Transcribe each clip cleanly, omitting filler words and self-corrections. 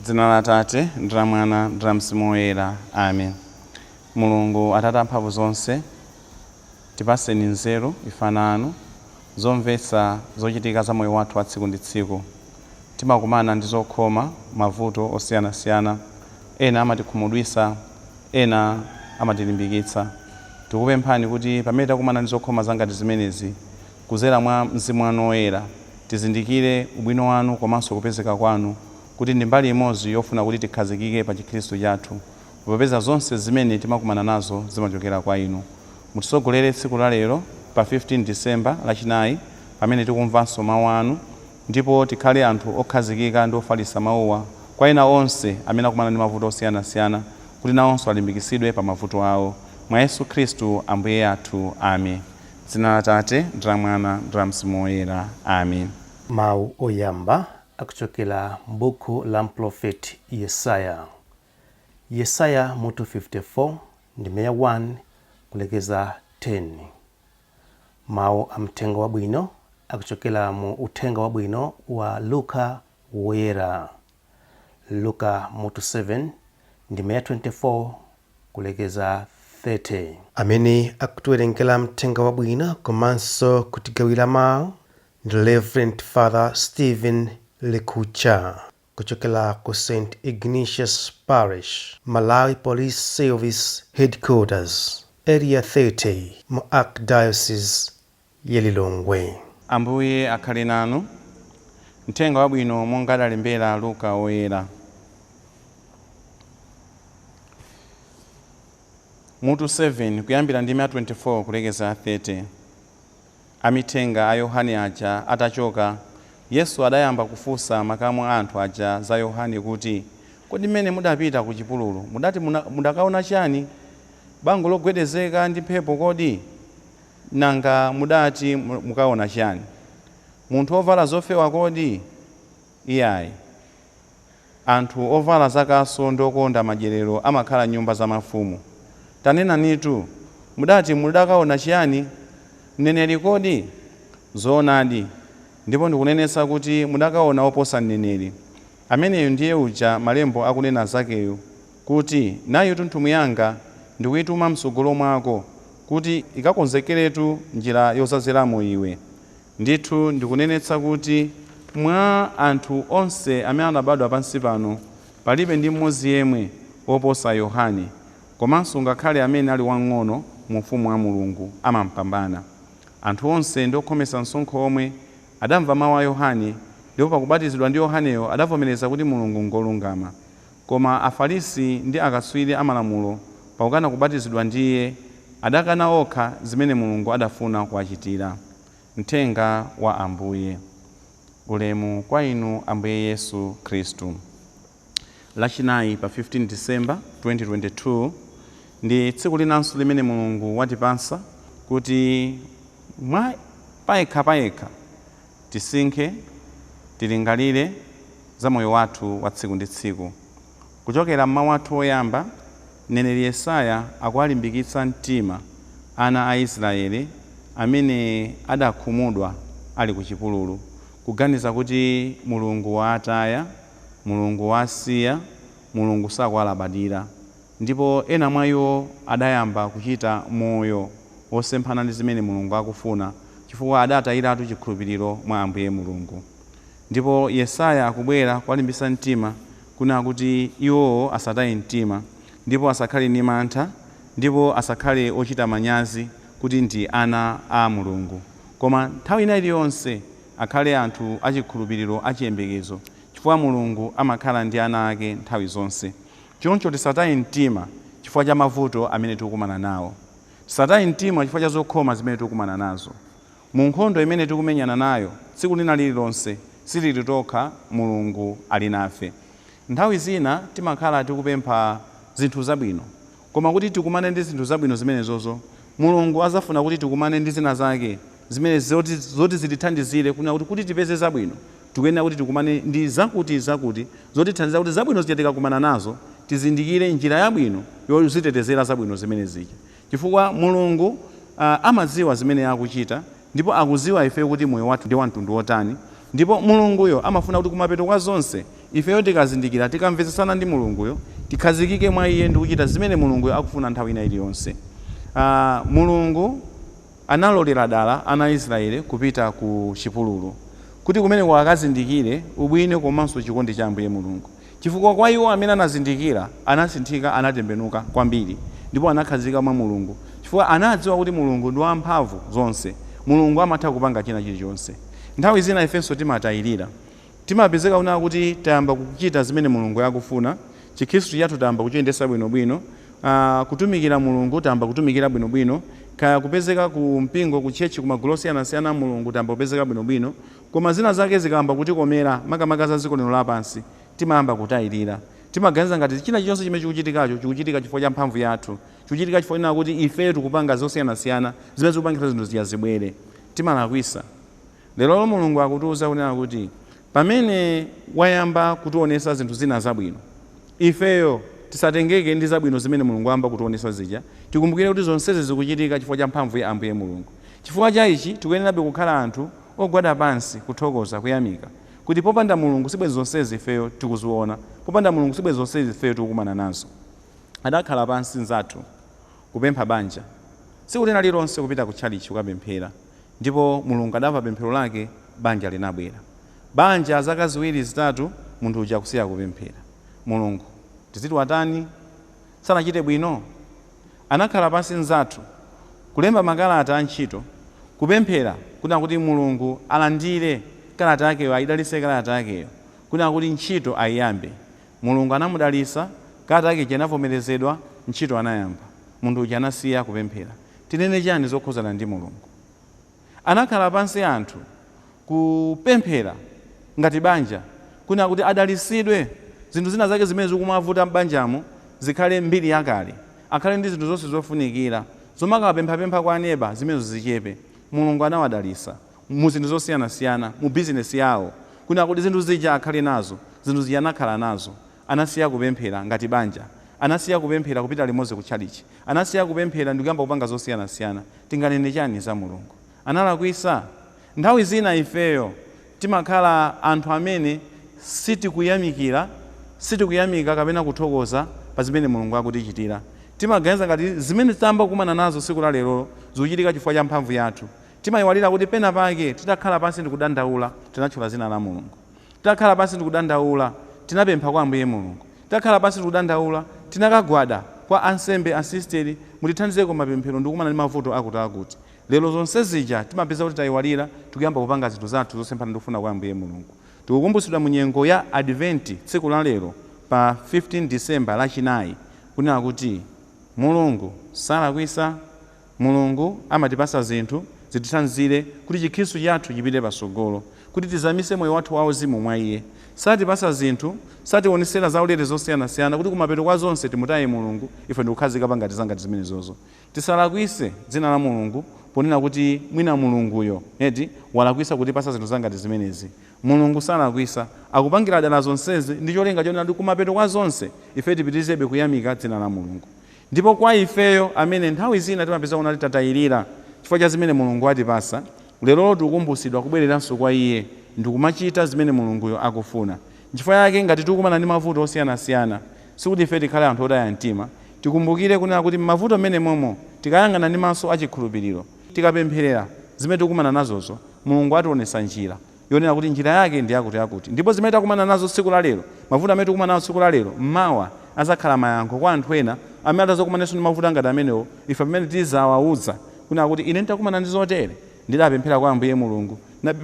Dzina la Atate ndi la Mwana ndi la Mzimu Woyera. Amen. Mulungu Atate amphamvu zonse, tipaseni nzeru ife ana anu zomvetsa zochitika za moyo wathu wa tsiku ndi tsiku. Timakumana ndi zokhoma, mavuto osiyanasiyana, ena amatikhumudwitsa, ena amatilimbikitsa. Tikupemphani kuti pamene takumana ndi zokhoma zangati zimenezi, kuzera mwa Mzimu wanu Woyera, tizindikire ubwino wanu komanso kupezeka kwanu kuti ndi mbali imodzi yofuna kuti tikhazikike pa Chikhristu chathu, popeza zonse zimene timakumana nazo zimachokera kwa inu. Mutitsogolere tsiku la lero pa 15 December, Lachinayi, pamene tikumvanso mawu anu, ndipo tikhale anthu okhazikika ndi ofalitsa mawuwa kwa ena onse amene akumana ndi mavuto osiyanasiyana, kuti nawonso alimbikitsidwe pa mavuto awo. Mwa Yesu Khristu Ambuye athu. Amen. Dzina la Atate ndi la Mwana ndi la Mzimu Woyera. Amen. Mawu oyamba akuchokera m'buku la mprofeti Yesaya. Yesaya mutu 54 ndime ya 1 kulekeza 10. Mawu a mthenga wabwino akuchokera mu Uthenga Wabwino wa Luka Woyera. Luka mutu 7 ndime ya 24 kulekeza 30. Amene akutiwerengera mthenga wabwino komanso kutigawira mawu ndi Reverend Father Stephen Lekucha kuchokera ku St Ignatius Parish, Malawi Police Service Headquarters, Area 30 mu Archdiocese ya Lilongwe. Ambuye akhale nanu. Mthenga wabwino monga adalembera Luka Woyera. Mutu 7 kuyambira ndime ya 24 kulekeza 30. Amithenga a Yohane aja atachoka, Yesu adayamba kufunsa makamu a anthu aja za Yohane kuti, Kodi m'mene mudapita ku chipululu, mudati mudakaona chiyani? Bango logwedezeka ndi mphepo kodi? Nanga mudati mukaona chiyani? Munthu wovala zofewa kodi? Iyayi. Anthu ovala zakaso ndi okonda madyerero amakhala m'nyumba za mafumu. Tanenanitu, mudati mudakaona chiyani? Mneneri kodi? Zoonadi, ndipo ndikunenetsa kuti mudakaona woposa mneneri. Ameneyu ndiye uja Malembo akunena zakeyu kuti, Nayutu nthumwi yanga ndikuituma m'tsogolo mwako, kuti ikakonzekeretu njira yodzadzeramo iwe. Ndithu ndikunenetsa kuti mwa anthu onse amene anabadwa pansi pano, palibe ndi mmodzi yemwe woposa Yohane, komanso ngakhale amene ali wamng'ono mu Ufumu wa Mulungu amampambana. Anthu onse ndi okhometsa msonkho omwe adamva mau a Yohane, ndipo pakubatizidwa ndi Yohaneyo adavomereza kuti Mulungu ngwolungama. Koma Afarisi ndi akatswiri a Malamulo pakukana kubatizidwa ndi iye, adakana okha zimene Mulungu adafuna kuwachitira. Mthenga wa Ambuye. Ulemu kwa inu Ambuye Yesu Khristu. Lachinayi pa 15 December 2022 ndi tsiku linanso limene Mulungu watipatsa kuti mwa payekha payekha tisinkhe, tilingalire za moyo wathu wa tsiku ndi tsiku. Kuchokera m'mawu athu oyamba, mneneri Yesaya akuwalimbikitsa mtima ana a Israele amene adakhumudwa ali ku chipululu, kuganiza kuti Mulungu waataya, Mulungu waasiya, Mulungu sakuwalabadira. Ndipo ena mwa iwo adayamba kuchita moyo wosemphana ndi zimene Mulungu akufuna chifukwa adatayiratu chikhulupiriro mwa Ambuye Mulungu. Ndipo Yesaya akubwera kuwalimbitsa mtima kunena kuti iwowo asataye mtima ndipo asakhale ndi mantha ndipo asakhale ochita manyazi kuti ndi ana a Mulungu, koma nthawi ina iliyonse akhale anthu achikhulupiriro achiyembekezo chifukwa Mulungu amakhala ndi ana ake nthawi zonse. Choncho tisataye mtima chifukwa cha mavuto amene tikukumana nawo. Tisataye mtima chifukwa cha zokhoma zimene tikukumana nazo. Mu nkhondo imene tikumenyana nayo tsiku lina lililonse, sitili tokha, Mulungu ali nafe. Nthawi zina timakhala tikupempha zinthu zabwino, koma kuti tikumane ndi zinthu zabwino zimenezozo, Mulungu adzafuna kuti tikumane ndi zina zake zimene zoti, zoti zitithandizire kunena kuti kuti tipeze zabwino, tikuyenera kuti tikumane ndi zakuti zakuti zotithandiza kuti zabwino zija tikakumana nazo, tizindikire njira yabwino yozitetezera zabwino zimene zija. Chifukwa Mulungu amadziwa zimene akuchita ndipo akudziwa ifeyo kuti moyo wathu ndi wa mtundu wotani. Ndipo Mulunguyo amafuna kuti kumapeto kwa zonse ifeyo tikazindikira, tikamvetsesana ndi Mulunguyo, tikhazikike mwa iye ndi kuchita zimene Mulunguyo akufuna nthawi ina iliyonse. Mulungu analolera dala ana a Israeli kupita ku chipululu kuti kumeneko akazindikire ubwino komanso chikondi cha Ambuye Mulungu, chifukwa kwa iwo amene anazindikira anasinthika, anatembenuka kwambiri ndipo anakhazikika mwa Mulungu, chifukwa anadziwa kuti Mulungu ndi wamphamvu zonse, Mulungu amatha kupanga china chilichonse. Nthawi zina ifenso timatayirira, timapezeka kunena kuti tayamba kuchita zimene Mulungu akufuna, chikhristu chathu tayamba kuchiyendesa bwinobwino, kutumikira Mulungu tayamba kutumikira bwinobwino, kaya kupezeka ku mpingo, ku chechi, ku magulu osiyanasiyana a Mulungu tayamba kupezeka bwinobwino, koma zina zake zikayamba kutikomera, makamaka za dziko lino lapansi, timayamba kutayirira. Timaganiza ngati china chilichonse chimene chikuchitikacho chikuchitika chifukwa cha mphamvu yathu, chikuchitika chifukwa chonena kuti ifeyo tikupanga zosiyanasiyana zimene zikupangitsa zinthu zija zibwere. Timalakwisa. Lero Mulungu akutiuza kunena kuti pamene wayamba kutionesa zinthu zina zabwino, ifeyo tisatengeke ndi zabwino zimene Mulungu ayamba kutionesa zija, tikumbukire kuti zonsezi zikuchitika chifukwa cha mphamvu ya Ambuye Mulungu. Chifukwa cha ichi tikuyenerabe kukhala anthu ogwada pansi, kuthokoza, kuyamika kuti popanda Mulungu sibwenzi zonsezi ifeyo tikuziona, popanda Mulungu sibwenzi zonsezi ifeyo tikukumana nazo. Adakhala pansi nzathu kupempha banja tsiku lina lilonse, kupita ku tchalitchi kukapemphera, ndipo Mulungu adamva pemphero lake, banja linabwera. Banja zaka 2 3, munthu uja kusiya kupemphera. Mulungu tiziti watani? Sanachite bwino. Anakhala pansi nzathu kulemba makalata a ntchito, kupemphera kunena kuti Mulungu alandire kalata yakeyo, ayidalitse kalata yakeyo, kunena kuti ntchito ayiyambe. Mulungu anamudalitsa, kalata yake ija inavomerezedwa, ntchito anayamba. Munthu uja anasiya kupemphera. Tinene chani zokhuzana ndi Mulungu? Anakhala pansi anthu kupemphera ngati banja kunena kuti adalitsidwe, zinthu zina zake zimene zikumavuta m'banjamo zikhale mbiri yakale, akhale ndi zinthu zonse zofunikira, zomakapemphapempha kwa aneba zimenezo zichepe. Mulungu anawadalitsa mu zinthu zosiyanasiyana mu bizinesi yawo, kunena kuti zinthu zija akhale nazo, zinthu zija anakhala nazo. Anasiya kupemphera ngati banja, anasiya kupemphera kupita limodzi ku tchalitchi, anasiya kupemphera ndikuyamba kupanga zosiyanasiyana. Tinganene chani za Mulungu? Analakwisa? Nthawi zina ifeyo timakhala anthu amene sitikuyamikira, sitikuyamika kapena kuthokoza pa zimene Mulungu akutichitira. Timaganiza ngati zimene tayamba kukumana nazo tsiku la lero zikuchitika chifukwa cha mphamvu yathu. Timayiwalira kuti pena pake titakhala pansi ndikudandaula tinatchula dzina la Mulungu, titakhala pansi ndikudandaula tinapempha kwa Ambuye Mulungu, titakhala pansi ndikudandaula tinakagwada kwa ansembe, asisteri, mutithandizeko mapemphero ndikumana ndi mavuto akuti akuti. Lero zonse zija timapeza kuti tayiwalira, tikuyamba kupanga zinthu zathu zosemphana ndi kufuna kwa Ambuye Mulungu. Tikukumbutsidwa mu nyengo ya Adventi tsiku la lero pa 15 December lachinayi kunena kuti Mulungu salakwisa, Mulungu amatipasa zinthu zitithandizire kuti chikhristu chathu chipite patsogolo, kuti tizamise moyo wathu wauzimu mwa iye. Satipasa zinthu, sationesera zaulere zosiyanasiyana kuti kumapeto kwa zonse timutaye Mulungu, ife ndikukhazika pangati zangati zimenezozo. Tisalakwise dzina la Mulungu ponena kuti mwina Mulunguyo eti walakwisa kutipasa zinthu zangati zimenezi. Mulungu salakwisa, akupangira dala zonsezi ndi cholinga chonena kuti kumapeto kwa zonse ife tipitirizebe kuyamika dzina la Mulungu. Ndipo kwa ifeyo amene nthawi zina timapeza kuti tatayirira chifukwa cha zimene Mulungu atipasa, lerolo tikukumbutsidwa kubwereranso kwa iye ndikumachita zimene Mulunguyo akufuna. Nchifukwa yake ngati tikukumana ndi mavuto osiyanasiyana, sikuti ife tikhale anthu otaya mtima. Tikumbukire kunena kuti m'mavuto mmene momo tikayang'ana ndi maso achikhulupiriro, tikapempherera zimene tikukumana nazozo, Mulungu ationetsa njira yonena kuti njira yake ndi yakuti yakuti. Ndipo zimene takumana nazo tsiku la lero, mavuto amene tikukumana nawo tsiku la lero, mmawa azakhala mayankho kwa anthu ena amene atazakumananso ndi mavuto angati amenewo. Ife pamene tizawauza kunena kuti ine nditakumana ndi zotere ndidapemphera kwa Ambuye Mulungu,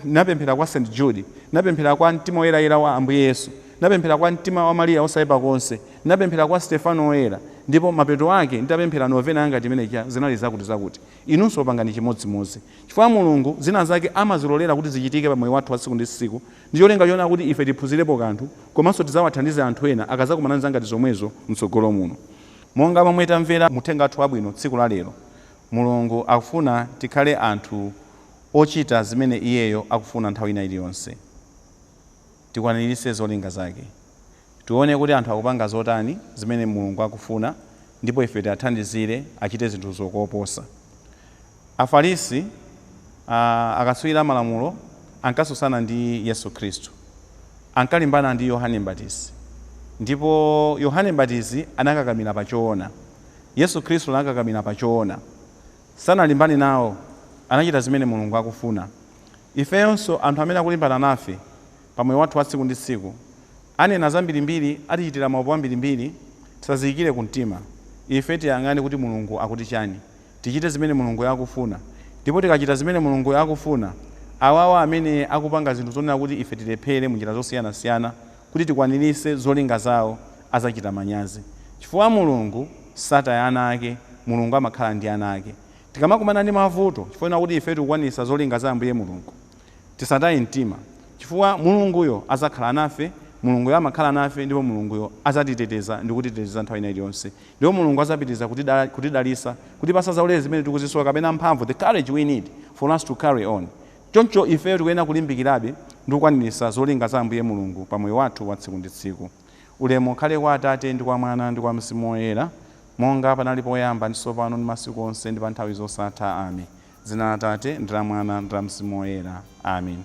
napemphera kwa St Jude, napemphera kwa mtima woyerayera wa Ambuye Yesu, napemphera kwa mtima wa Mariya osayipa konse, napemphera kwa Stefano woyera, ndipo mapeto ake nditapemphera novena yanga timene zinali zakuti zakuti. Inunso pangani chimodzimodzi, chifukwa Mulungu zina zake amazilolera kuti zichitike pa moyo wathu wa tsiku ndi tsiku ndi cholinga chonena kuti ife tiphunzirepo kanthu, komanso tidzawathandize anthu ena akazakumana ndi zangati zomwezo mtsogolo muno. Monga momwe tamvera muthenga wathu wabwino tsiku la lero, Mulungu akufuna tikhale anthu ochita zimene iyeyo akufuna nthawi ina iliyonse, tikwaniritse zolinga zake, tione kuti anthu akupanga zotani zimene Mulungu akufuna, ndipo ife tiathandizire achite zinthu zokoposa. Afarisi, akatswiri a malamulo, Ankatsutsana ndi Yesu Khristu, ankalimbana ndi Yohane Mbatizi, ndipo Yohane Mbatizi anakakamira pa choona, Yesu Khristu anakakamira pa choona, sanalimbane nawo, anachita zimene Mulungu akufuna. Ifeyonso anthu amene akulimbana nafe pamoyo wathu wa tsiku ndi tsiku, anena zambirimbiri, atichitira maupo ambirimbiri, tisaziyikire kumtima. Ife tiyang'ane kuti Mulungu akuti chani, tichite zimene Mulungu akufuna. Ndipo tikachita zimene Mulungu akufuna, awawa amene akupanga zinthu zonena kuti ife tilephere munjira zosiyanasiyana kuti tikwanirise zolinga zawo, azachita manyazi, chifukwa Mulungu sataya ana ake. Mulungu amakhala ndi ana ake. Tikamakumana ndi mavuto chifukwa kuti ife tikukwanisa zolinga za Ambuye Mulungu, tisataye mtima, chifukwa Mulunguyo azakhala nafe. Mulunguyo amakhala nafe, ndipo Mulunguyo azatiteteza ndi kutiteteza nthawi ina iliyonse. Ndipo Mulungu azapitiriza kutidalisa, kutipasa zaulere zimene tikuzisowa kapena mphamvu, the courage we need for us to carry on. Choncho ifeyo tikuyenera kulimbikirabe ndi kukwanirisa zolinga za Ambuye Mulungu pa moyo wathu wa tsiku ndi tsiku. Ulemu ukhale kwa Atate, ndi kwa Mwana, ndi kwa Mzimu Woyera, monga panali poyamba, ndi tsopano, ndi masiku onse, ndi pa nthawi zosatha. Amen. Dzina la Atate, ndi la Mwana, ndi la Mzimu Woyera. Amen.